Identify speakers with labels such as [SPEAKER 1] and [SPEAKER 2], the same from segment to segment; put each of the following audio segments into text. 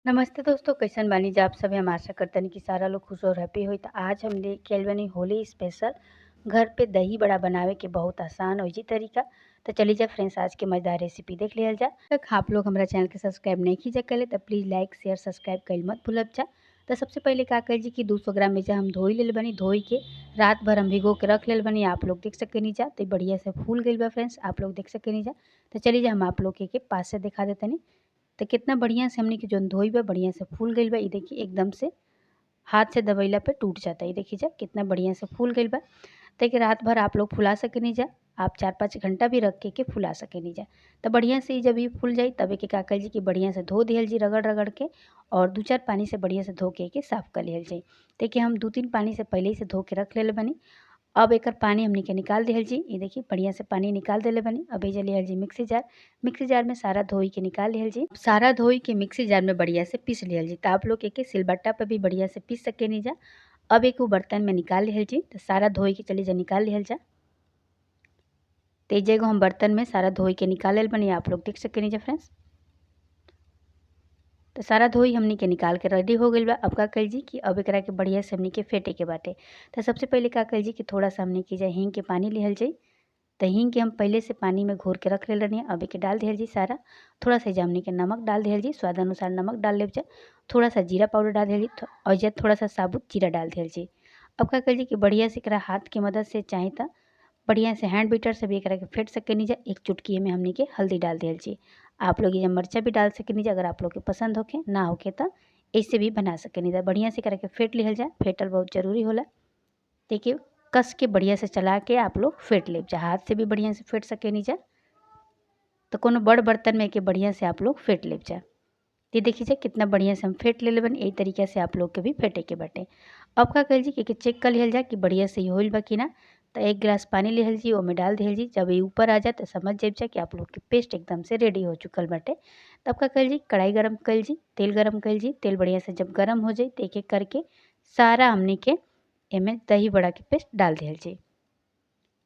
[SPEAKER 1] नमस्ते दोस्तों, कैसन बानी जा आप सभी। हम आशा करतनी कि सारा लोग खुश और हैप्पी होई। तो आज हम लेके आइल बानी होली स्पेशल घर पे दही बड़ा बनावे के बहुत आसान और इजी तरीका। तो चलिए जा फ्रेंड्स, आज के मज़ेदार रेसिपी देख लिया जा। तक आप लोग हमारा चैनल के सब्सक्राइब नहीं कीजिए कले तो प्लीज़ लाइक शेयर सब्सक्राइब कर मत भूलब जा। तो सबसे पहले का कर जी कि 200 ग्राम में हम धोई ले बनी, धोई के रात भर हम भिगो के रख ले बनी। आप लोग देख सके जा तो बढ़िया से फूल गई बा फ्रेंड्स, आप लोग देख सके जा। तो चलिए जा हम आप लोग के पास से दिखा देते नहीं। तो कितना बढ़िया से हमने के जो धोई बा बढ़िया से फूल गई बा। ये देखिए एकदम से हाथ से दबैला पे टूट जाता है। ये देखिए जा कितना बढ़िया से फूल गई बा। तो कि रात भर आप लोग फुला सके नहीं जा, आप 4-5 घंटा भी रख के फुला सके नहीं जा। तो बढ़िया से जब ये फूल जाए तब एक का कर जी कि बढ़िया से धो दिहल जी रगड़ रगड़ के और 2-4 पानी से बढ़िया से धो के साफ़ कर लिहल जाए। देखिए हम 2-3 पानी से पहले ही से धो के रख ले बनी। अब एक पानी हमने के निकाल दिहल जी। ये देखिए बढ़िया से पानी निकाल दिले बनी। अब ये लिहल जी मिक्सी जार, मिक्सी जार में सारा धोई के निकाल लिहल जी। सारा धोई के मिक्सी जार में बढ़िया से पीस लिहल जी। तो आप लोग एक सिलबट्टा पर भी बढ़िया से पीस सके नहीं जा। अब एक वो बर्तन में निकाल लिहल जी। तो सारा धोई के चले जा निकाल लिहल जा। तेज एगो हम बर्तन में सारा धोई के निकाल लेल बनी, आप लोग देख सके नहीं जा फ्रेंड्स। तो सारा धोई हमनी के निकाल के रेडी हो गई बा। अब का कर जी कि अब एकरा के बढ़िया से हमनी के फेंटे के बाटे। तो सबसे पहले का कर जी कि थोड़ा सा हमनी के जाए हींग के पानी लिहल जाई। तो हींग के हम पहले से पानी में घोर के रख ले रहनी। अब एके डाल दिहल जी सारा। थोड़ा सा हमनी के नमक डाल दिहल जी, स्वाद अनुसार नमक डाल ले जा। थोड़ा सा जीरा पाउडर डाल दिहल जी और जब थोड़ा सा साबुत जीरा डाल दिहल जी। अब का कर जी कि बढ़िया से एकरा हाथ के मदद से चाहे तो बढ़िया से हैंड बीटर से भी एकरा के फेंट सके नहीं जा। एक चुटकी में हमनी के हल्दी डाल दिहल जी। आप लोग ये मिर्चा भी डाल सके नहीं जा, अगर आप लोग के पसंद होके ना होके तो ऐसे भी बना सके नहीं जा। बढ़िया से करके फेंट लिहल जा। फेंटल बहुत ज़रूरी होला। देखिए कस के बढ़िया से चला के आप लोग फेंट ले जा, हाथ से भी बढ़िया से फेंट सके नहीं जा। तो कोनो बड़ बर्तन में के बढ़िया से आप लोग फेंट ले जा। ये देखिए जा कितना बढ़िया से हम फेंट ले लेबन। यही तरीका से आप लोग के भी फेंटे के बाटे। अब का कर जी कि चेक कर लिहल जा कि बढ़िया से होइल बा कि ना। तो 1 गिलास पानी लिहल जी, ओमे डाल दिहल जी। जब ये ऊपर आ जाए तो समझ जाइब जा कि आप लोग के पेस्ट एकदम से रेडी हो चुकल बाटे। तब का कर जी कढ़ाई गरम कर जी, तेल गरम कर जी। तेल बढ़िया से जब गरम हो जाए तो एक एक करके सारा हमने के एमे दही बड़ा के पेस्ट डाल दिहल जी।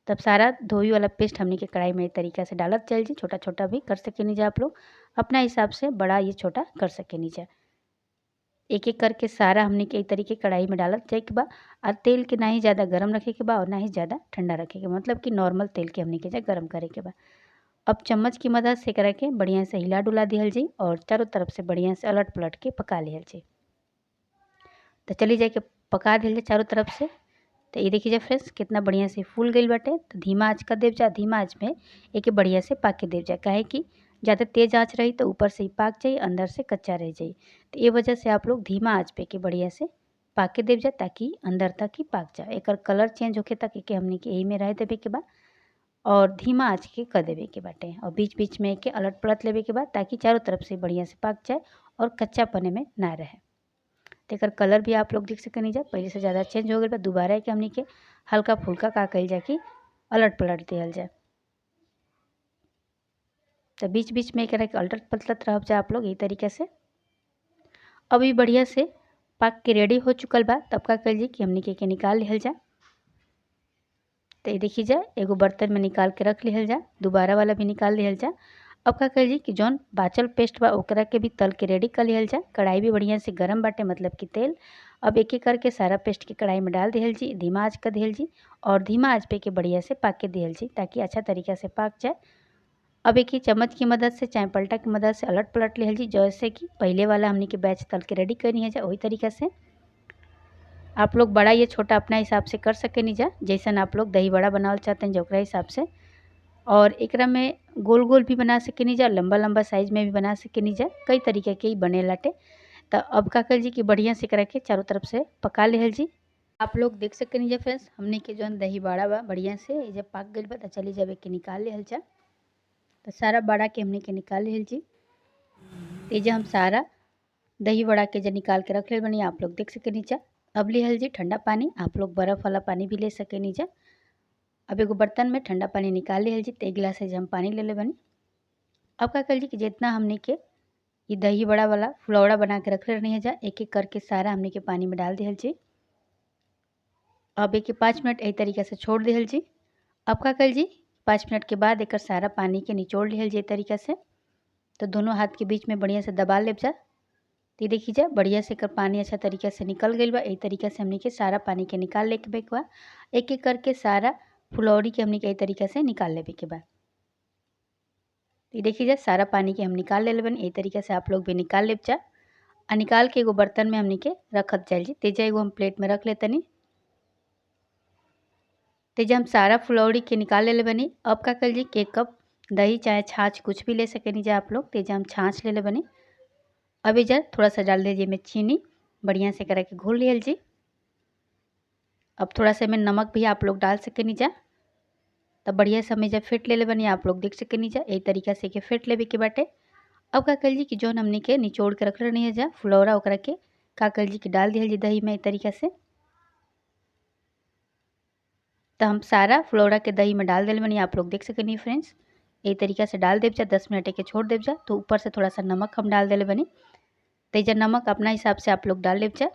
[SPEAKER 1] तब सारा धोई वाला पेस्ट हमने के कढ़ाई में तरीका से डालत चल जी। छोटा छोटा भी कर सके नहीं जा, आप लोग अपना हिसाब से बड़ा ये छोटा कर सके नहीं जा। एक एक करके सारा हमने के एक तरीके कढ़ाई में डालत जाए के बा। और तेल के ना ही ज़्यादा गरम रखे के बा और ना ही ज़्यादा ठंडा रखे के, मतलब कि नॉर्मल तेल के हमने के जा गरम करे के बा। अब चम्मच की मदद से करा के बढ़िया से हिला डुला दिहल जी और चारों तरफ से बढ़िया से अलट पलट के पका लिहल जी। तो चली जाए के पका दिहल जाए चारों तरफ से। तो ये देखिए फ्रेंड्स कितना बढ़िया से फूल गई बाटे। तो धीमा आँच कर देव जा, धीमा आँच में एक बढ़िया से पाके देव जा। काहे कि ज़्यादा तेज़ आँच रही तो ऊपर से ही पाक जाए, अंदर से कच्चा रह जाए। तो ये वजह से आप लोग धीमा आँच पे के बढ़िया से पाके देव जा ताकि अंदर तक ही पाक जाए। एक कलर चेंज होके तक के हमने के यही में रह देवे के बाद और धीमा आँच के कर देवे के बाटे। और बीच बीच में के अलट पलट लेवे के बाद ताकि चारों तरफ से बढ़िया से पाक जाए और कच्चा पने में ना रहे। तो एकर कलर भी आप लोग देख सके नहीं जा, पहले से ज़्यादा चेंज हो गया बा। दोबारा के हमने के हल्का फुल्का का कल जाए कि अलट पलट दिहल जाए। तो बीच बीच में एकरा के अलटत पलटत रह जा आप लोग यही तरीके से। अभी बढ़िया से पाक के रेडी हो चुकल बा। तब का कर जी कि हमने के निकाल लिहल जा। तो ये देखिए जा एगो बर्तन में निकाल के रख लिहल जा, दोबारा वाला भी निकाल लिहल जा। अब का कर जी कि जौन बाचल पेस्ट बा ओकरा के भी तल के रेडी कर लिहल जा। कढ़ाई भी बढ़िया से गरम बाटे, मतलब कि तेल। अब एक एक करके सारा पेस्ट के कढ़ाई में डाल दिहल जी, धीमा आँच कर दिहल जी और धीमा आँच पे के बढ़िया से पाक के दिहल जी ताकि अच्छा तरीका से पाक जाए। अब एक ही चम्मच की मदद से चाहे पलटा की मदद से अलट पलट लिहल जी, जैसे कि पहले वाला हमने के बैच तल के रेडी करनी है जा वही तरीका से। आप लोग बड़ा या छोटा अपना हिसाब से कर सके नहीं जा, जैसन आप लोग दही बड़ा बनावल चाहते हैं जोकरा हिसाब से। और एकरा में गोल गोल भी बना सके नहीं जा, लंबा लंबा साइज में भी बना सके नहीं जा, कई तरीके के ही बने लाटे। तो अब का कर जी कि बढ़िया से एकरा के चारों तरफ से पका लिहल जी। आप लोग देख सके नहीं जा फ्रेंड्स हमने के जौन दही बड़ा बा बढ़िया से जब पाक गइल बा तो चली जावे के निकाल लिहल जा। तो सारा बड़ा के हमने के निकाल लिहल जी। तेजा हम सारा दही बड़ा के जो निकाल के रख ले बनी, आप लोग देख सके नीचा। अब लिहल जी ठंडा पानी, आप लोग बर्फ़ वाला पानी भी ले सके नीचा। अब एगो बर्तन में ठंडा पानी निकाल लिहल जी। तो 1 गिलास हम पानी ले ले बनी। अब का कर जी कि जितना हमने के ये दही बड़ा वाला फुलौड़ा बना के रख ले रही है जा, एक एक करके सारा हमने के पानी में डाल दिहल जी। अब एक 5 मिनट यही तरीका से छोड़ दिहल जी। अब का कर जी 5 मिनट के बाद एक सारा पानी के निचोड़ लिहल जी तरीका से। तो दोनों हाथ के बीच में बढ़िया से दबा लेब जा। तो देखी जा बढ़िया से एकर पानी अच्छा तरीका से निकल गइल बा। एही तरीका से हमनी के सारा पानी के निकाल लेके बा। एक एक करके सारा फुलौरी के हमनी के एही तरीका से निकाल लेवे के बा। ये देखी जा सारा पानी के हम निकाल लेले बानी। एही तरीका से आप लोग भी निकाल लेब जा। आ निकाल के एगो बर्तन में हमनी के रखत जाइल जी। तेजा एगो हम प्लेट में रख लेतनी। तेजा हम सारा फुलौरी के निकाल लेले बानी। अब का कल जी 1 कप दही चाहे छाछ कुछ भी ले सकेनी जा आप लोग। तेजा हम छाछ ले ले बनी। अब एजा थोड़ा सा डाल दीजिए में चीनी, बढ़िया से करा के घोल लिहल जी। अब थोड़ा सा में नमक भी आप लोग डाल सकेनी जा। तब बढ़िया से हम एजा फेंट ले ले बनी, आप लोग देख सकेनी जा। एही तरीका से के फेंट लेवे के बाटे। अब का कल जी कि जौन हमनी के निचोड़ के रखले रही जा फुलौरा, ओकरा के का कल जी कि डाल दिहल जी दही में एही तरीका से। तो हम सारा फुलौरा के दही में डाल देले बनी, आप लोग देख सकेनी फ्रेंड्स। एही तरीका से डाल देब जा, 10 मिनट के छोड़ देब जा। तो ऊपर से थोड़ा सा नमक हम डाल देले बनी। तो एजा नमक अपना हिसाब से आप लोग डाल लेब जा।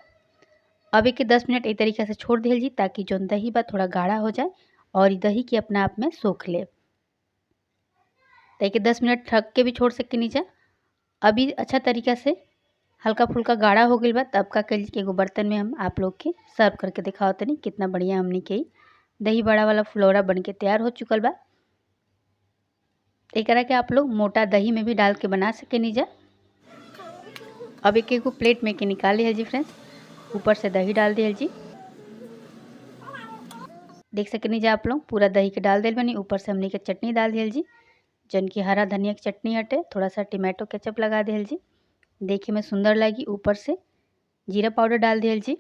[SPEAKER 1] अब एक 10 मिनट एही तरीका से छोड़ दिहल जी ताकि जौन दही बा थोड़ा गाढ़ा हो जाए और दही के अपना आप में सोख ले। तो एक 10 मिनट ढक के भी छोड़ सकेनी जा। अभी अच्छा तरीका से हल्का फुल्का गाढ़ा हो गइल बा। तब का कल के एगो बर्तन में हम आप लोग के सर्व करके दिखावतनी कितना बढ़िया हमनी के दही बड़ा वाला फुलौरा बनके तैयार हो चुकल बा। एकरा के आप लोग मोटा दही में भी डाल के बना सकेनी जा। अब एक एगो प्लेट में के निकाल लिहल जी फ्रेंड्स। ऊपर से दही डाल दिहल जी। देख सकेनी जा आप लोग पूरा दही के डाल दिल बनी। ऊपर से हमनी के चटनी डाल दिहल जी, जौन की हरा धनिया की चटनी हटे। थोड़ा सा टमाटो केचप लगा दिहल जी, देखे में सुंदर लगी। ऊपर से जीरा पाउडर डाल दिहल जी।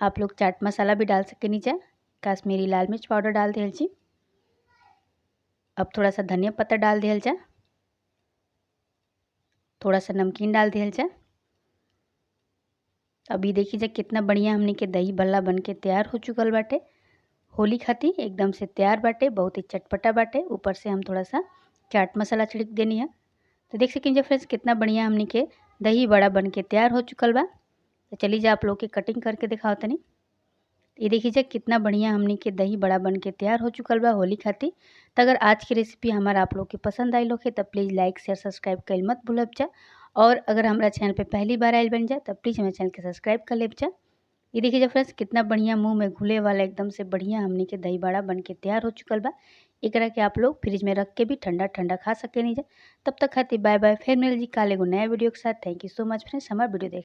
[SPEAKER 1] आप लोग चाट मसाला भी डाल सकेनी जा। काश्मीरी लाल मिर्च पाउडर डाल दिहल जी। अब थोड़ा सा धनिया पत्ता डाल दिहल जा। थोड़ा सा नमकीन डाल दिहल जा। अभी देखी जा कितना बढ़िया हमनी के दही भल्ला बन के तैयार हो चुकल बाटे। होली खातिर एकदम से तैयार बाटे, बहुत ही चटपटा बाटे। ऊपर से हम थोड़ा सा चाट मसाला छिड़क देनी है। तो देख सकें जा फ्रेंड्स कितना बढ़िया हमनी के दही बड़ा बन के तैयार हो चुकल बा। तो चलिए जा आप लोग के कटिंग करके दिखाओ तनी। ये देखिए जा कितना बढ़िया हमनी के दही बड़ा बन के तैयार हो चुकल बा होली खातिर। तो अगर आज की रेसिपी हमारा आप लोग के पसंद आई होखे तो प्लीज़ लाइक शेयर सब्सक्राइब कइल मत भूलब जा। और अगर हमारा चैनल पे पहली बार आयल बन जा तो प्लीज़ हमारे चैनल के सब्सक्राइब कर लेब जा। ये देखिए जा फ्रेंड्स कितना बढ़िया मुंह में घुले वाला एकदम से बढ़िया हमनी के दही बड़ा बन के तैयार हो चुकल बा। एकरा के आप लोग फ्रिज में रख के भी ठंडा ठंडा खा सकेनी जा। तब तक खातिर बाय बाय। फिर मिल जी काल एगो नया वीडियो के साथ। Thank you so much friends हमारा वीडियो देख